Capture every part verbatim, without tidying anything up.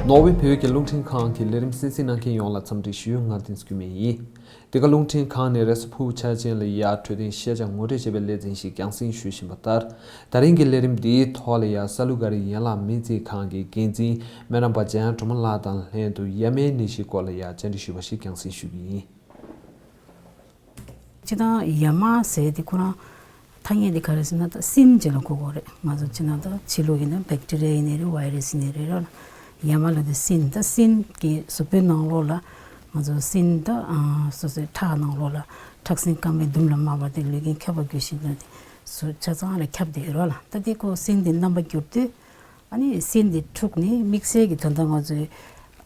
ནོར་ཝེ་བོད་ཀྱི་རླུང་འཕྲིན་ཁང་གི་ལས་རིམ་གསན་གཟིགས་གནང་མཁན་ཡོངས་ལ་འཚམས་འདྲི་ཞུ། ང་བསྟན་འཛིན་སྐྱིད་མེད་ཡིན། འདི་ག་རླུང་འཕྲིན་ཁང་ནས་རེས་གཟའ་ཕུར་བུ་འཆར་ཅན་ལ་ཡ་འཕྲོད་བསྟེན་ཤེས་བྱ་ངོ་སྤྲོད་བྱེད་པའི་ལས་འཛིན་ཞིག་རྒྱང་སྲིང་ཞུ་བཞིན་པ་ལྟར། ད་རིང་གི་ལས་རིམ་འདིའི་ཐོག་ལ་ཡ་ས་ལུ་ག་རི་ཡན་ལག་སྨན་རྩིས་ཁང་གི་འགན་འཛིན་སྨན་རམས་པ་འཇམ་དབྱངས་སྒྲོལ་མ་ལགས་དང་ལྷན་དུ་ཡ་མའི་ནད་གཞིའི་སྐོར་ལ་ཡ་བཅར་འདྲི་ཞུས་པ་ཞིག་རྒྱང་སྲིང་ཞུ་གི་ཡིན། སྤྱིར་བཏང་ཡ་མ་ཟེར་དེ་ཁོ་རང་ཐ་སྙད་དེ་ག་རེ་ཟེར་ན། ད་སྲིན་ཅིག་ལ་གོ་དགོས་རེད། ང་ཚོ་སྤྱིར་བཏང་ད་ཕྱི་ལུགས་ཡིན་ན་བེག་ཊི་རི་ཡ་ཡིན་ནའི་རེད། ཝའི་རེ་སི་ཡིན་ནའི་རེད་ར། ཡ་མ་ལ་དེ་སྲིན། ད་སྲིན་གྱི་གཟུགས་པོའི་ནང་ལོགས་ལ་ང་ཚོ་སྲིན་ད་ཨ་སོ་སོའི་ཁྲག་ནང་ལོགས་ལ་ཁྲག་སྲིན་སྐམ་པའི་ལྡུམ་ལ་དམར་བ་དེ་ལུས་ཀྱི་ཁྱབ་པ་རྒྱུ་ཞིག་ན་དེ་གཟུགས་ཆ་ཚང་ལ་ཁྱབ་བསྡད་ཡོད་ར་ལ། ད་དེ་ཁོ་སྲིན་དེ་རྣམ་པ་འགྱུར་དུས། ཨ་ནི་སྲིན་འདི་འཁྲུགས་ནས་དམིགས་བསལ་གྱི་ད་ལྟ་ང་ཚོའི་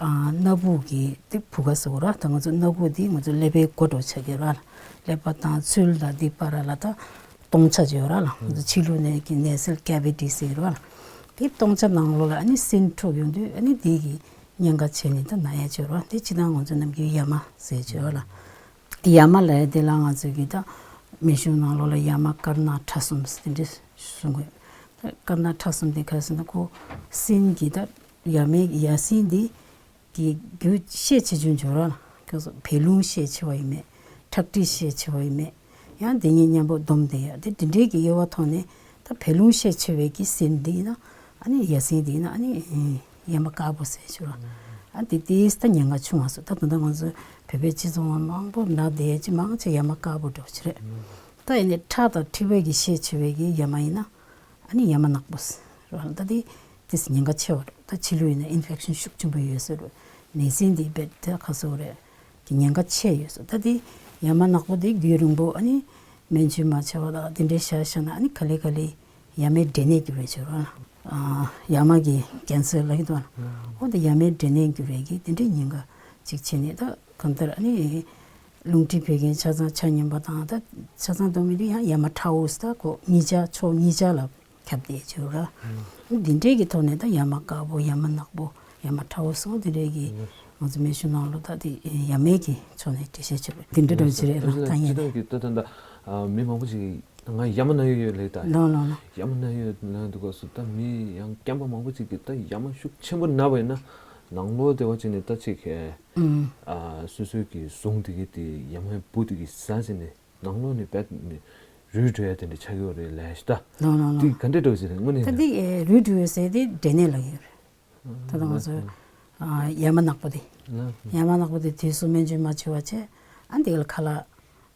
ཨ་སྣ་བུག་གི་དེ་བུ་ག་ཟེར་དགོས་ར། ད་ང་ཚོ་སྣ་བུག་འདི་ང་ཚོ་ཀླད་པའི་མགོ་འདྲ་བོ་ཆགས་ཀྱི་ར། ཀླད་པ་དང་ཚུལ་དང་འདི་བར་ལ་ད་སྟོང་ཆ་ཡོད་ར་ལ། ང་ཚོ་ཕྱི་ལུགས་ནས་ཀྱི་ནེ་སལ་ཀེ་བི་ཊི་ཟེར་ར་ལ། དེ་སྟོང་ཆ་ནང་ལོགས་ལ་ཨ་ནི་སྲིན་འཁྲུགས་ཡོང་དུས་ཨ་ནི་འདི་གི་ཉེན་ཁ་ཆེ་ནས་ད་ན་ཡ་ཆེ་ར། དེ་སྤྱིར་བཏང་ང་ཚོ་ནམ་རྒྱུན་ཡ་མ་ཟེར་ཆེ་ར་ལ། ཡ་མ་ལབ་ཡ་དེ་ལ་ང་ཚོས་ཀྱི་ད་སྨན་གཞུང་ནང་ལོགས་ལ་ཡ་མ་དཀར་ནག་ཁྲ་གསུམ་ཟེར་དེ་འདྲ་གསུང་གི། ད་དཀར་ནག་ཁྲ་གསུམ་དེ་ག་རེ་ཟེར་ན། ཁོ་སྲིན་གྱི་ད་ཡ་མའི་ཡ་སྲིན་འདི་གི་རྒྱུ་ཤས་ཆེ་ཆུང་འབྱོར་བ་ལ། ཁྱོད་ཚོ་བད་རླུང་ཤས་ཆེ་བ་ཡིན་མེད། ཁྲག་མཁྲིས་ཤས་ཆེ་བ་ཡིན་མེད། ཡང་དེ་གཉིས་མཉམ་པོ་བསྡོམས་བསྡད་ཡ་དེ་འདི་འདྲའི་གི་དབྱེ་བ་ཐོག་ནས་ད་བད་རླུང་ཤས་ཆེ་བའི་གི་སྲིན་འདི་ཡིན་ན། ཨ་ནི་ཡ་སྲིན་འདི་ཡིན་ན་ཨ་ནི་ཡ་མ་དཀར་པོ་ཟེར་ཞུ་ར། ཨ་དེ་དེས་ད་ཉེན་ཁ་ཆུང་བ་སོ། ད་ད་ལྟ་ང་ཚོ་བོད་པའི་སྤྱི་ཚོགས་ནང་མང་པོ་ན་བསྡད་ཡ་ཅི་མང་ཆེ་ཡ་མ་དཀར་པོ་འདྲ་བོ་ཅིག་རེད། ད་ཡིན་ནའི་ཁྲག་དང་མཁྲིས་པའི་གི་ཤས་ཆེ་བའི་གི་ཡ་མ་ཡིན་ན་ཨ་ནི་ཡ་མ་ནག་པོ་ཟེར་ར། ད་དེ་དེས་ཉེན་ཁ་ཆེ་བ་རེད། ད་ཕྱི་ལུགས་ཡིན་ན་ཨིན་ཕེག་ཤན་ཤུགས་ཆེན་པོ་ཡོད་ཟེར་ར། ནད་སྲིན་འདི་རྦད་དེ་ཁ་སོ་རེད། གི་ཉེན་ཁ་ཆེ་ཡོད་སོ། ད་དེ་ཡ་མ་ནག་པོ་དེ་རྒྱུན་རིང་པོ་ཨ་ནི་སྨན་བཅོས་མ་བྱས་པ་དང་དེ་འདྲའི་བཞག་བཞག་ན་ཨ་ནི་ག་ལེ་ག་ལེ་ཡ་མའི་འབྲས་ནད་འགྱུར་བའི་ཕྱིར་རོ། ཨ་ཡ་མ་གི་ཀེན་སར་ལབ་ཀྱི་འདུག་ཨ། འོ་དེ་ཡ་མའི་འབྲས་ནད་འགྱུར་བའི་གི་དེ་འདྲའི་ཉེན་ཁ་ཅིག་བྱས་ནས། ད་གང་ལྟར་ཨ་ནི་རླུང་མཁྲིས་བད་ཀན་ཆ་ཚང་ཆ་མཉམ་པ་དང་། ད་ཆ་ཚང་དུ་མི་འདུག་ཡང་ཡ་མ་ཁྲ་བོ་ཟེར། ད་ཁོ་གཉིས་ཆ་ཕྱོགས་གཉིས་ཆ་ལ་ཁྱབ་བསྡད་བྱས་ར། འདི་འདྲའི་གི་ཐོག་ནས་ད་ཡ་མ་དཀར་པོ་ཡ་མ་ནག་པོ་ཡ་མ་ཁྲ་བོ་སོགས་འདི་འདྲའི་གི་ང་ཚོ་སྨན་གཞུང་ནང་ལོགས་ད་དེ་ཡ་མའི་གི་ཕྱོགས་ནས་འགྲེལ་བཤད་བྱས་པ་འདི་འདྲ་འདྲ་ཅིག་རེད་ལ། ད་ཡིན་ན་ད་ད་མི་མང་པོ་ཅིག་ང་ཡ་མ་ན་ཡོད་ཡོད་ལབ་ད། ལོ་ལོ་ལོ། ཡ་མ་ན་ཡོད་ལབ་འདུག་ག་སུ། ད་མི་ཡང་རྐྱང་པ་མང་པོ་ཅིག་གིས་ད་ཡ་མ་ཤུགས་ཆེན་པོ་ན་བ་ཡིན་ན་ནང་ལོགས་དེ་བ་ཅིག་ནས་ད་ཅིག་ཨ་སོ་སོའི་གི་ཟུངས་དེ་གི་དེ་ཡ་མའི་བུ་དེ་གི་ཟ་ཟིན་ནས་ནང་ལོགས་ནས་རྦད་ནས་རུལ་འགྲོ་ཡ་དེ་འདྲ་ཆགས་ཡོད་རེད་ལབ་ཤི་ད། ལོ་ལོ་ལོ། དེ་ག་འདྲ་འདྲ་བོ་ཞིག་རེད་དངོས་གནས་ད་ན། དེ་ཨེ་རུལ་འགྲོ་ཡོད་ཟེར་དེ་འབྲས་ནད་ལབ་ཡོད་རེད། ད་ལྟ་ང་ཚོ་ཨ་ཡ་མ་ནག་པོ་དེ། ལ། ཡ་མ་ནག་པོ་དེ་དུས་སུ་སྨན་བཅོས་མ་བྱས་པ་བྱས། ཨ་འདི་ག་ལ་ཁ་ལག་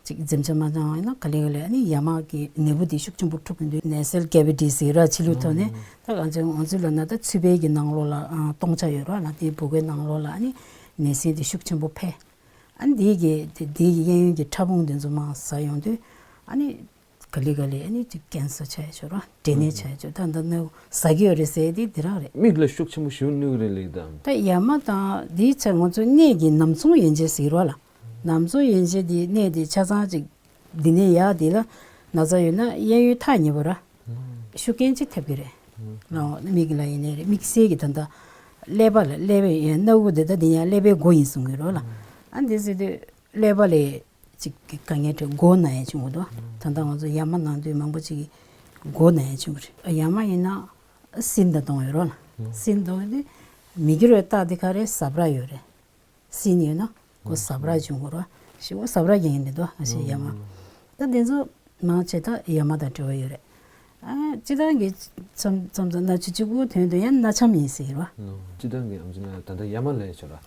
ཅིག་འཛེམ་བྱ་མ་བཏང་བ་ཡིན་ན་ག་ལེ་ག་ལེ་ཨ་ནི་ཡ་མ་གི་ནད་འབུ་དེ་ཤུགས་ཆེན་པོ་འཁྲུག་གི་འདུག་ནེ་སལ་ཀེ་བི་ཊི་ཟེར་ར་ཕྱི་ལུགས་ཐོག་ནས། ད་ང་ཚོའི་ང་ཚོའི་ལ་ན་ད་མཆིན་པའི་གི་ནང་ལོགས་ལ་ཨ་སྟོང་ཆ་ཡོད་ར་ལ། དེའི་བུ་གའི་ནང་ལོགས་ལ་ཨ་ནི་ནད་སྲིན་དེ་ཤུགས་ཆེན་པོ་འཕེལ། ཨ་ནི་དེའི་གི་དེ་དེའི་གི་གཡས་གཡོན་གྱི་ཕྲ་ཕུང་དེ་ཚོ་མར་ཟག་ཡོང་དུས་ཨ་ནི་ག་ལེ་ག་ལེ་ཨ་ནི་ཅིག་ཀེན་སར་ཆགས་ཡ་ཆོག་ར། འབྲས་ནད་ཆགས་ཡ་ཆོག་ད་ད་ནི་ཟ་གི་ཡོད་རེད་ཟེར་དེ་དེ་རང་རེད། མིག་ལ་ཤུགས་ཆེན་པོ་ཞིག་གནོད་གི་རེད་ལེགས་དང་། ད་ཡ་མ་དང་དེའི་ཆ་ང་ཚོ་གནས་ཀྱི་ནམ་ཚོང་ཡན་ཆད་ཟེར་བ་ལ། ནམ་ཚོང་ཡན་ཆད་དེ་གནས་དེ་ཆ་ཚང་ཅིག་འདི་ནས་ཡག་དེ་ལ་ན་ཚ་ཡོད་ན་གཡས་གཡོན་ཐག་ཉེ་པོ་ར། ཤུགས་རྐྱེན་ཅིག་ཐེབས་ཀྱི་རེད། ལའོ་མིག་ལ་ཡིན་ནའི་རེད། དམིགས་བསལ་གྱི་ད་ལྟ་ཀླད་པ་ལ་ཀླད་པའི་ཡ་སྣ་བུག་དེ་ད་དེ་ཡང་ཀླད་པའི་མགོ་ཡིན་གསུང་གི་རོ་ལ། ཨ་འདི་ཟེར་དུས་ཀླད་པ་ལ་ཅིག་གི་དཀའ་ངལ་འཕྲད་མགོ་ན་ཡ་བྱུང་གི་འདུག་ད་ལྟ་ང་ཚོ་ཡ་མ་ནང་དུས་མང་པོ་ཅིག་གི་མགོ་ན་ཡ་བྱུང་གི་རེད། ཡ་མ་ཡིན་ན་སྲིན་དང་བསྡོངས་ཡོད་རོ་ལ། སྲིན་བསྡོངས་དུས་མི་འགྱུར་བའི་རྟགས་དེ་ག་རེ་ཟ་འཕྲུག་ཡོད་རེད། སྲིན་ཡོད་ན་ཁོ་ཟ་འཕྲུག་བྱུང་དགོས་ར། ཞེ་པོ་ཟ་འཕྲུག་རྒྱག་མཁན་རེད་དོ་ང་ཚོའི་ཡ་མ། ད་དེ་ཚོ་མང་ཆེ་ད་ཡ་མ་དང་འབྲེལ་བ་ཡོད་རེད། ཨ་སྤྱིར་བཏང་གི་མཚམས་མཚམས་མཚམས་སྣ་ཆུ་གཅིག་པུ་དོན་དུ་ཡང་སྣ་ཆམ་ཡིན་ཟེར་གྱི་རེད་བ། སྤྱིར་བཏང་གི་ཨམ་ཆི་ན་ད་ལྟ་ཡ་མ་ལབ་ཡ་ཆོག་ར།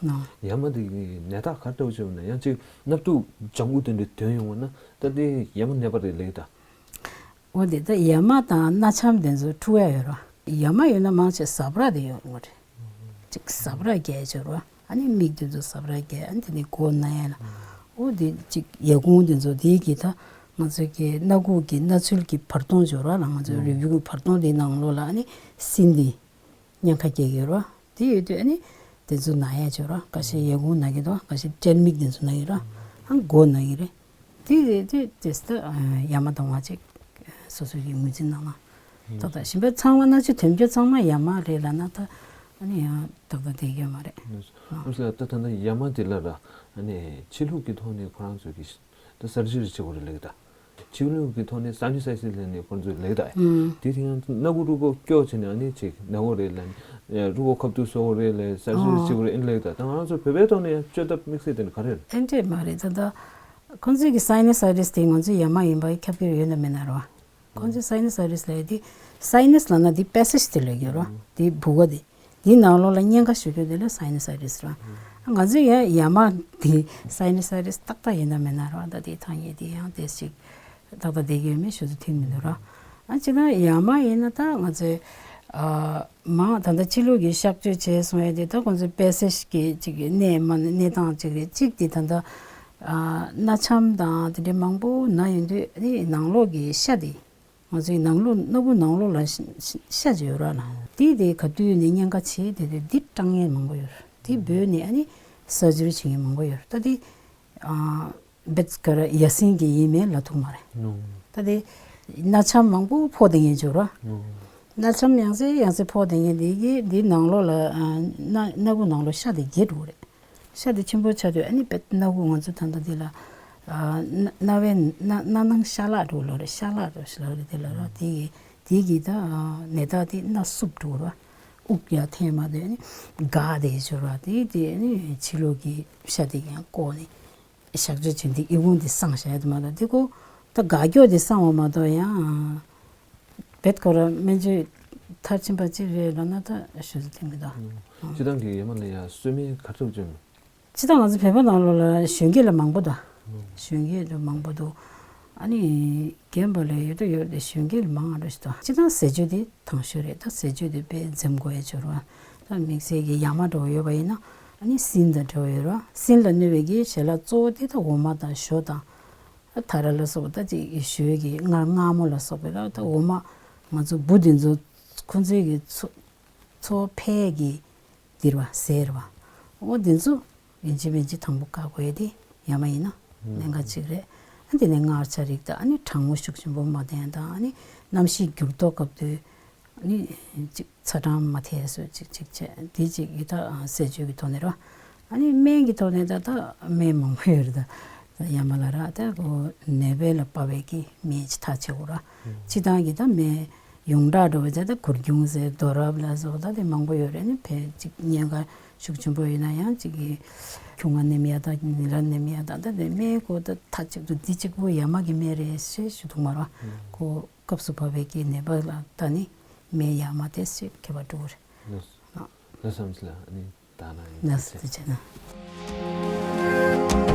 ཡ་མ་དེ་གི་ནད་རྟགས་ག་འདྲ་བོ་ཅིག་ཡོད་ན། ཡང་ཅིག་སྣབས་ཏུག་ལྗང་གུ་དེ་འདྲ་དོན་ཡོང་བ་ན་ད་དེ་ཡ་མ་ནད་པ་རེད་ལབ་ཀྱི་ད། འོ་དེ་ད་ཡ་མ་དང་སྣ་ཆམ་དེ་ཚོ་འཁྲུག་ཡ་ཡོད་ར། ཡ་མ་ཡོད་ན་མང་ཆེ་ཟ་འཕྲུག་དེ་ཡོད་ངོ་རེད། ཅིག་ཟ་འཕྲུག་རྒྱག་ཡ་ཆོག་ར། ཨ་ནི་མིག་དེ་ཚོ་ཟ་འཕྲུག་རྒྱག་ཨ་ནི་དེ་ནས་མགོ་ན་ཡ་ལ། འོ་དེ་ཅིག་ཡ་གུང་དེ་ཚོ་དེ་གི་ད་ང་ཚོ་གི་སྣ་ཁུག་གི་སྣ་ཚུལ་གྱི་བར་སྟོང་ཆོག་ར་ལ། ང་ཚོ་རུས་རྒྱུད་ཀྱི་བར་སྟོང་དེའི་ནང་ལོགས་ལ་ཨ་ནི་སྲིན་དེ་ཉེན་ཁ་སྐྱེ་གི་ཡོད་ར། དེ་ཡོད་དུས་ཨ་ནི་དེ་ཚོ་ན་ཡ་ཆོག་ར། ཁ་ཤས་ཡ་གུང་ན་གི་འདུག་ཁ་ཤས་སྐྲན་མིག་དེ་ཚོ་ན་གི་ར། ཨ་མགོ་ན་གི་རེད། དེ་དེ་དེ་ད་ཡ་མ་དང་བ་ཅིག་སོ་སོ་གི་ངོས་འཛིན་གནང་ན། ད་ལྟ་གཞན་པ་ཚང་མ་སྣ་ཆུ་དོན་རྒྱུ་ཚང་མ་ཡ་མ་རེད་ལབ་ན་ད་ཨ་ནི་ཡང་ཏག་ཏག་བསྡད་ཀྱི་ཡོད་མ་རེད། ཨུ་ལ་ད་ད་ལྟ་ཡ་མ་དེ་ལ་ར་ཨ་ནི་ཕྱི་ལུགས་ཀྱི་ཐོག་ནས་ཁོ་རང་ཚོས་ཀྱི་ད་སར་ཇི་རི་བྱེད་དགོས་རེད་ལབ་ཀྱི་ད། ཕྱི་ལུགས་ཀྱི་ཐོག་ནས་སན་ཇི་སའི་སི་ལབ་ནས་ཁོ་ཚོས་ལབ་ཀྱི་ད། དེ་དེ་ཡང་སྣ་ཁུག་རུས་ཁོག་སྐྱོ་བྱས་ནས་ཨ་ནི་ཅིག་ན་གི་རེད་ལབ་ནས། རུས་ཁོག་ཁ་ཐུག་སོ་རེད་ལས་སར་ཇི་རི་བྱེད་དགོས་རེད་ཨེ་ལས་ད་ད་ང་ཚོ་བོད་པའི་ཐོག་ནས་སྤྱོད་ཐབས་དམིགས་བསལ་དེ་ནི་ག་རེ་རེད། ཨེ་འདྲས་མ་རེད་ད་ད། ཁོང་ཚོས་ཀྱི་སའི་ནི་སའི་ཊིས་དེ་ང་ཚོའི་ཡ་མ་ཡིན་པ་ཁྱབ་ཀྱི་ཡོད་ན་མེད་ན་རེད་བ། ཁོང་ཚོས་སའི་ནི་སའི་ཊིས་ལབ་ཡ་དེ་སའི་ནི་སི་ལབ་ན་དེ་པེ་སེ་ཇི་དེ་ལབ་ཀྱི་ཡོད་རེད་བ། དེ་བུ་ག་དེ། དེའི་ནང་ལོགས་ལ་གཉན་ཁ་ཞུ་རྒྱུ་དེ་ལ་སའི་ནི་སའི་ཊིས་རེད་བ། ང་ཚོས་ཡ་ཡ་མ་དེ་སའི་ནི་སའི་ཊིས་ཏག་ཏག་ཡིན་ན་མེད་ན་རེད་བ། ད་དེའི་ཐ་སྙད་དེ་ཡང་དེ་ཞིག་ཏག་ཏག་བསྡད་ཀྱི་ཡོད་མེད་ཞུ་ཚོད་ཐིག་མི་འདུག་ར། ཨ་ཅི་ན་ཡ་མ་ཡིན་ན་ད་ང་ཚོས་ཨ་མང་ད་ལྟ་ཕྱི་ལུགས་ཀྱི་གཤག་བཅོས་བྱས་སོང་ཡ་དེ་ད་ཁོང་ཚོའི་པེ་སེ་ཇི་གི་ཅིག་གི་གནས་མ་གནས་སྟངས་ཅིག་རེད། གཅིག་དེ་ད་ལྟ་ཨ་སྣ་ཆམ་དང་དེ་འདྲའི་མང་པོ་ན་ཡོང་དུས་ཨ་ནི་ནང་ལོགས་ཀྱི་ཤ་དེ་ང་ཚོའི་ནང་ལོགས་སྣ་ཁུག་ནང་ལོགས་ལ་ཤ་ཤ་ཅིག་ཡོད་ར་ན་དེ་དེ་ག་དུས་ནས་གཉན་ཁ་བྱས་དེ་དེ་འདི་སྐྲངས་མཁན་མང་པོ་ཡོད་རེད། དེ་བོད་ནས་ཨ་ནི་སར་ཇི་རི་བྱེད་མཁན་མང་པོ་ཡོད་རེད། ད་དེ་ཨ། བེད་ཀ་ར་ཡ་སིན་གྱི་ཡིན་མིན་ལབ་ཐུབ་མ་རེད། ནོ། ད་དེ་སྣ་ཆམ་མང་པོ་ཕོག་བསྡད་མཁན་ཅིག་ར། ནོ། སྣ་ཆམ་ཡང་སེ་ཡང་སེ་ཕོག་བསྡད་མཁན་དེ་གི་དེའི་ནང་ལོགས་ལ་ཨ་སྣ་སྣ་ཁུག་ནང་ལོགས་ཤ་དེ་རྒྱས་འགྲོ་གི་རེད། ཤ་དེ་ཆེན་པོ་ཆགས་དུས་ཨ་ནི་བེད་སྣ་ཁུག་ང་ཚོ་ད་ལྟ་དེ་ལ་ཨ་སྣ་སྣ་བའི་སྣ་སྣ་ནང་ཤ་ལག་འགྲོ་ལོ་རེད། ཤ་ལག་འགྲོ་ཤ་ལག་རེད་དེ་ལ་ར། དེ་གི་དེ་གི་ད་ཨ་ནད་རྟགས་དེ་སྣ་སུབ་འགྲོ་ར། དབུགས་ཡར་འཐེན་མ་དེ་ཨ་ནི་འགག་དེ་ཅིག་ར། དེ་དེ་ཨ་ནི་ཕྱི་ལོགས་ཀྱི་ཤ་དེ་ཡང་བཀོག་ནས། གཤག་བཅོས་བྱས་འདི་ཨི་ཁུང་འདི་སངས་བཞག་ཡ་དེ་མ་གཏོགས་འདི་ཁོ་ད་དགའ་སྐྱོ་འདི་སངས་བ་མ་གཏོགས་ཡང་བེད་ཁོ་ར་སྨན་བཅོས་མཐར་ཕྱིན་པ་གཅིག་རེད་ལབ་ན་ད་ཞུ་ས་དེ་མི་འདུག་སྤྱི་བཏང་གི་ཡ་མ་ལ་ཡ་གསོལ་སྨན་ག་ཚོད་བྱུང་། སྤྱི་བཏང་ང་ཚོ་བོད་པ་ནང་ལོགས་ལ་གཞོན་སྐྱེས་ལ་མང་པོ་འདུག་གཞོན་སྐྱེས་ལ་མང་པོ་འདུག་ཨ་ནི་རྒན་པ་ལ་ཡོད་ད་ཡོད་དེ་གཞོན་སྐྱེས་ལ་མང་ང་འགྲོ་ཞིག་འདུག་སྤྱི་བཏང་ཟས་སྤྱོད་དེ། དང་ཤོས་རེད། ད་ཟས་སྤྱོད་དེ་དཔེ་འཛེམ་དགོས་ཡ་ཅིག་རེད་བ། ད་དམིགས་བསལ་གྱི་ཡ་མ་འདྲ་བོ་ཡོད་པ་ཡིན་ན་ཨ་ནི་སྲིན་དང་འདྲ་བོ་ཡོད་རེད་བ། སྲིན་ལ་གནོད་པའི་གི་ཞལ་ལག་གཙོ་བོ་དེ་ད་འོ་མ་དང་ཞོ་དང་། ད་ར་ལ་སོགས་པ་ད་ཅིག་ཞོའི་གི་མངར་མངར་མོ་ལ་སོགས་པའི་ད་ད་འོ་མ་ང་ཚོ་འབུ་དེ་ཚོ་ཁོ་ཚོའི་གི་འཚོ་འཚོ་ཕལ་གི་འདིར་བ་ཟེར་བ། འོ་དེ་ཚོ་ཡིན་གཅིག་མིན་གཅིག་དང་པོ་བཀག་དགོས་ཏེ་ཡ་མ་ཡིན་ན་ལན་ཁ་གཅིག་རེད། ཨ་དེ་ནས་མངར་ཆ་རིགས་དང་ཨ་ནི་གྲང་མོ་ཤུགས་ཆེན་པོ་མ་ལྡན་དང་ཨ་ནི་གནམ་གཤིས་འགྱུར་ལྡོག་སྐབས་དུས་ཨ་ནི་ཅིག་ཚ་གྲང་མ་ཐེབས་སོ་ཅིག་ཅིག་བྱས་དེ་ཅིག་ཡི་ད་ཟས་སྤྱོད་ཀྱི་ཐོག་ནས་རེད་བ། ཨ་ནི་སྨན་གྱི་ཐོག་ནས་ད་ད་སྨན་མང་པོ་ཡོད་རེད་ད། ཡ་མ་ལ་ར་ད་གོ་ནད་པ་ལ་དཔག་པའི་གི་སྨན་ཅིག་ཐག་ཆོད་དགོས་ར། སྤྱི་བཏང་གི་ད་སྨན། ཡོངས་གྲགས་འགྲོ་བའི་ཆ་ད་གུར་གུང་ཟེར་རྡོ་རབ་ལ་སོགས་ད་དེ་མང་པོ་ཡོད་རེད། ནི་ཕལ་ཅིག་ཉེན་ཁ་ཤུགས་ཆེན་པོ་ཡོད་ན་ཡང་ཅིག་གི་ཁྱུང་ང་ནེམ་ཡ་ད་ཉི་ལ་ནེམ་ཡ་ད་ད་དེ་སྨན་ཁོ་ད་ཐ་ཅིག་ཏུ་འདི་གཅིག་པོ་ཡ་མ་གི་སྨན་རེད་ཞེས་ཞུ་ཐུབ་མ་རེད། ཁོ་སྐབས་སུ་བབས་པའི་གི་ནད་པ་ལ་ད་ནི་སྨན་ཡ་མ་དེ་ཞེས་ཁྱད་པར་འགྲོ་གི་རེད། ལགས་སོ་ལགས་སོ་ཨ་ནི་ད་ན་ཡིན་ལགས་སོ་དེ་བྱས་ན།